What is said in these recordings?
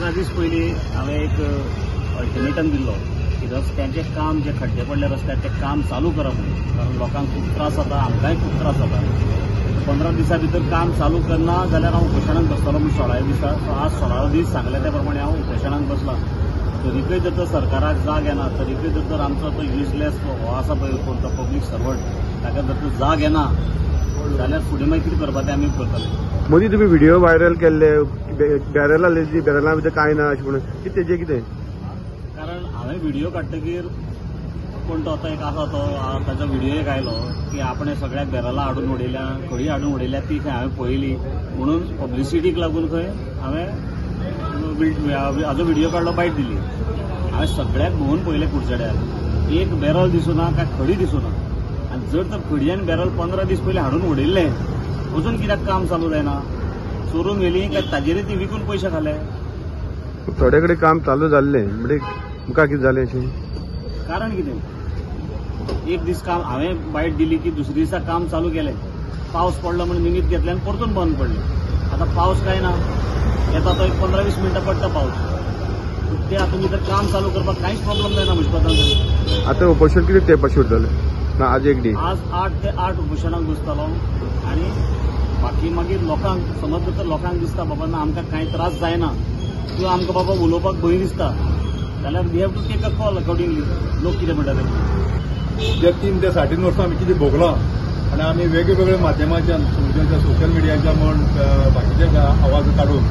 15 दीस पयलीं हांवें एक अल्टिमेटम दिल्लो की रस्त्याचें काम जे खड्डे पडले रस्त्यार तें काम चालू करप म्हणून, कारण लोकांक खूब त्रास जाता, आमकांय खूब त्रास जाता. 15 दिसां भितर काम चालू करना जाल्यार हांव उपोशणाक बसतलो म्हूण 16व्या दिसा. सो आज 16वो दीस सांगले त्या प्रमाणे हांव उपोशणाक बसला. तरीकय जर तर सरकाराक जाग येना, तरीकय जर तर आमचो तो युजलेस हो आसा पळय कोण तो पब्लीक सर्वंट, ताका जर तर जाग येना जाल्यार फुडें मागीर कितें करपा तें आमी करतले. मदीं तुमी व्हिडिओ व्हायरल केल्ले, बॅरल आसले, बॅरला भितर कांय ना अशें म्हणून, कितें तेजें कितें? कारण हांवें व्हिडिओ काडटकीर कोण तो आतां एक आसा तो ताजो व्हिडिओ एक आयलो की आपणें सगळ्याक बॅरलां हाडून उडयल्या, खडी हाडून उडयल्या, ती खंय हांवें पळयली म्हणून पब्लिसिटीक लागून खंय हांवें हाजो व्हिडिओ काडलो, बायट दिली. हांवें सगळ्याक भोंवून पळयलें कुडचड्यार, एक बॅरल दिसूना काय खडी दिसूना. आनी जर तर खडी आनी बॅरल 15 दीस पयलीं हाडून उडयल्लें, अजून कित्याक काम चालू जायना? चोरून व्हेली काय ताजेर ती विकून पयशे खाले? थोडे कडेन काम चालू जाल्लें, म्हणजे मुखार कितें जालें अशें? कारण कितें, एक दीस काम हांवें बायट दिली की दुसरे दिसा काम चालू केलें, पावस पडलो म्हूण निमीत घेतलें आनी परतून बंद पडलें. आतां पावस काय ना, येता तो एक 15-20 मिनटां पडटा पावस, ते हातूंत भितर काम चालू करपाक कांयच प्रॉब्लम जायना म्हज्या कोतान. आतां उपोशण कितें तेंपाचें उरतलें ना? आज एक दीस, आज 8 ते 8 उपोशणाक बसतलो आनी बाकी मागीर लोकांक समज जर लोकांक दिसता बाबा ना आमकां कांय त्रास जायना किंवा आमकां बाबा उलोवपाक भंय दिसता जाल्यार we have to take a call accordingly. लोक कितें म्हणटा ते जे 3 ते 3.5 वर्सां आमी कितें भोगलां आनी आमी वेगवेगळ्या माध्यमाच्यान, तुमच्या सोशल मिडियाच्या म्हण, बाकीचे आवाज काडून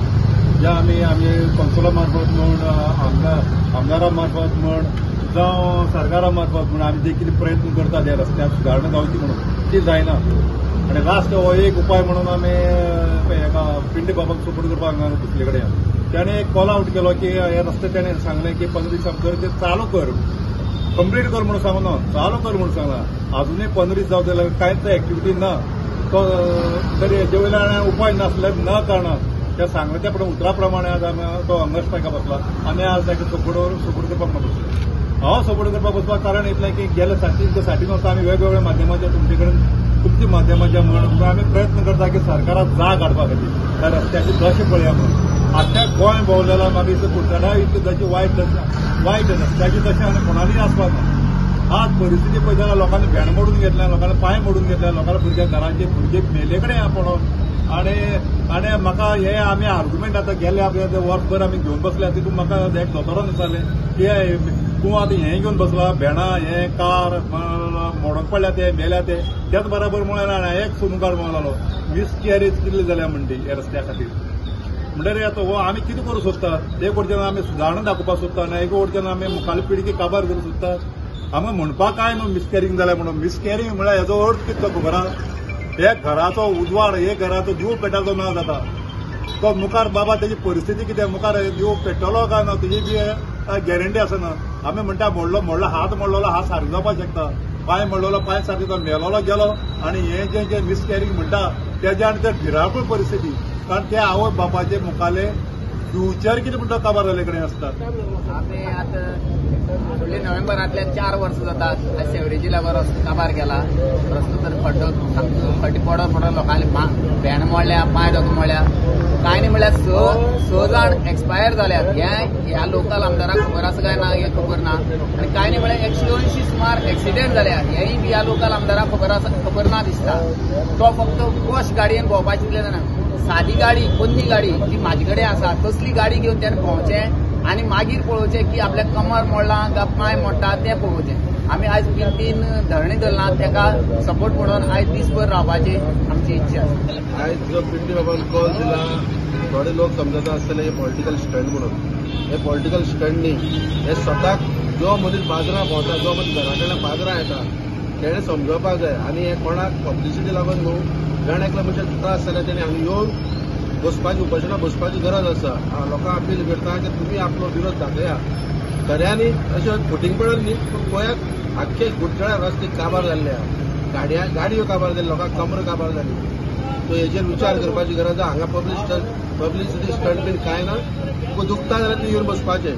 जे आमी आमी कौन्सिला मार्फत म्हण, आमदारा मार्फत म्हण, जावं सरकारा मार्फत म्हण आमी जे कितें प्रयत्न करता ते रस्त्यार सुदारणा जावची म्हणून, ती जायना. आनी लास्ट हो एक उपाय म्हणून आमी हेका पिंडी बाबाक सपोर्ट करपाक दुसरे कडेन ताणें एक कॉल आवट केलो की हे रस्ते ताणें सांगलें की 15 दिसां भितर ते चालू कर, कंप्लीट कर म्हणून सांगूना, चालू कर म्हणून सांगला. अजुनूय 15 दीस जावचे जाल्यार कांयच एक्टिविटी ना. तो तरी हेजे वयल्यान उपाय नासले न कारणान त्या सांगलें त्या प्रमाणे उतरा प्रमाणे आज आमी तो हंगर स्ट्रायका बसला. आमी आज ताका सपोर्ट करपाक बसलो. हांव सपोर्ट करपाक बसपाक कारण इतलें की गेले 3 ते 3.5 वर्सां आमी वेगवेगळ्या माध्यमाच्या तुमचे कडेन, तुमच्या माध्यमाच्या म्हण आमी प्रयत्न करता की सरकाराक जाग हाडपा खातीर त्या रस्त्याची दशा पळया म्हणून. आख्या गोंय भोंवलेला मागीर कुडचड्या इतली दशा वायट दशा, वायट रस्त्याची दशा आनी कोणालीय आसपाक ना. आज परिस्थिती पळयत जाल्यार लोकांनी भेंड मोडून घेतल्या, लोकांनी पांय मोडून घेतल्या, लोकांनी भुरग्या घरांचे भुरगे मेले कडेन पडोन. आनी आनी म्हाका हे आमी आर्ग्युमेंट आतां गेले आपल्या वर्सभर आमी घेवन बसल्या, तितून म्हाका एक दोतोरान विचारलें की तूं आतां हें घेवन बसला, भेंडां हें कार मोडून पडल्या ते मेल्या ते, त्याच बराबर म्हळ्यार एक सुनकार म्हणून लागलो मिसकॅरेज कितली जाल्या म्हणटी ह्या रस्त्या खातीर. म्हणटकीर आतां हो आमी कितें करूं सोदतात? एक वटेच्यान आमी सुदारणा दाखोवपाक सोदता आनी एक वटेच्यान आमी मुखाल्ले पिळगी काबार करूं सोदतात. आमकां म्हणपाक काय न्हू मिसकॅरींग जाल्या म्हणून. मिसकॅरींग म्हळ्यार हेजो अर्थ कितें तो खबर आसा? एक घराचो उजवाड, एक घराचो दिवो पेटाचो ना जाता, तो मुखार बाबा तेजी परिस्थिती कितें, मुखार दिवो पेट्टलो काय ना तेजी बी गॅरंटी आसना. आमी म्हणटा मोडलो मोडलो हात, मोडलेलो हात सारको जावपाक शकता, पांय मोडलेलो पांय सारको जाता, मेलोलो गेलो. आनी हें जें जें मिसकॅरींग म्हणटा तेज्या आनी ते भिरांकूळ परिस्थिती, कारण ते आवय बापाचे मुखाले फ्युचर कितें म्हणटा काबार जाल्ले कडेन आसता. आमी आतां फुडले नोव्हेंबरांतल्यान 4 वर्सां जातात सेवरेजी लागून रस्तो काबार केला. रस्तो तर खड्डो खड्डे पडोन पडोन लोकांनी भेंड मोडल्या, पांय दोको मोडल्या. कांय न्ही म्हणल्यार 6 जाण एक्सपायर जाल्यात. ह्या लोकल आमदाराक खबर आसा काय ना हें खबर ना. आनी कांय न्ही म्हणल्यार 180 सुमार एक्सिडेंट जाल्या, हेंय बी ह्या लोकल आमदाराक खबर ना दिसता. तो फक्त पॉश गाडयेन भोंवपाचें तितलें जाणा, सादी गाडी, पोन्नी गाडी जी म्हाजे कडेन आसा तसली गाडी घेवन तेणें भोंवचें आनी मागीर पळोवचें की आपल्याक कमर मोडलां काय पांय मोडटा तें पळोवचें. आमी आयज 3 धरणे धरला तेका सपोर्ट म्हणून आयज दीसभर रावपाची आमची इच्छा आसा. आयज जो पिंडी बाबान कॉल दिला, थोडे लोक समजता आसतले हे पॉलिटिकल स्टंट म्हणून. हे पॉलिटिकल स्टंट न्ही, हे स्वताक जो मनीस बाजारां भोंवता, जो मनीस घरा कडल्यान बाजारां येता तेणें समजोवपाक जाय. आनी हे कोणाक पब्लिसिटी लागून न्हू, जाण एकल्या मनशाक त्रास जाल्यार तेणें हांगा येवन बसपाची, उपोशणां बसपाची गरज आसा. हांव लोकांक अपील करता की तुमी आपलो विरोध दाखया. खऱ्यांनी अशें फटींगपणान न्ही, पूण गोंयांत आख्खे कुडचड्यार रस्ते काबार जाल्ले आहा, गाडयो काबार जाली, लोकांक कमर काबार जाली. सो हेजेर विचार करपाची गरज आसा. हांगा पब्लिसिटी स्टंट बीन कांय ना. तुका दुखता जाल्यार तूं येवन बसपाचें.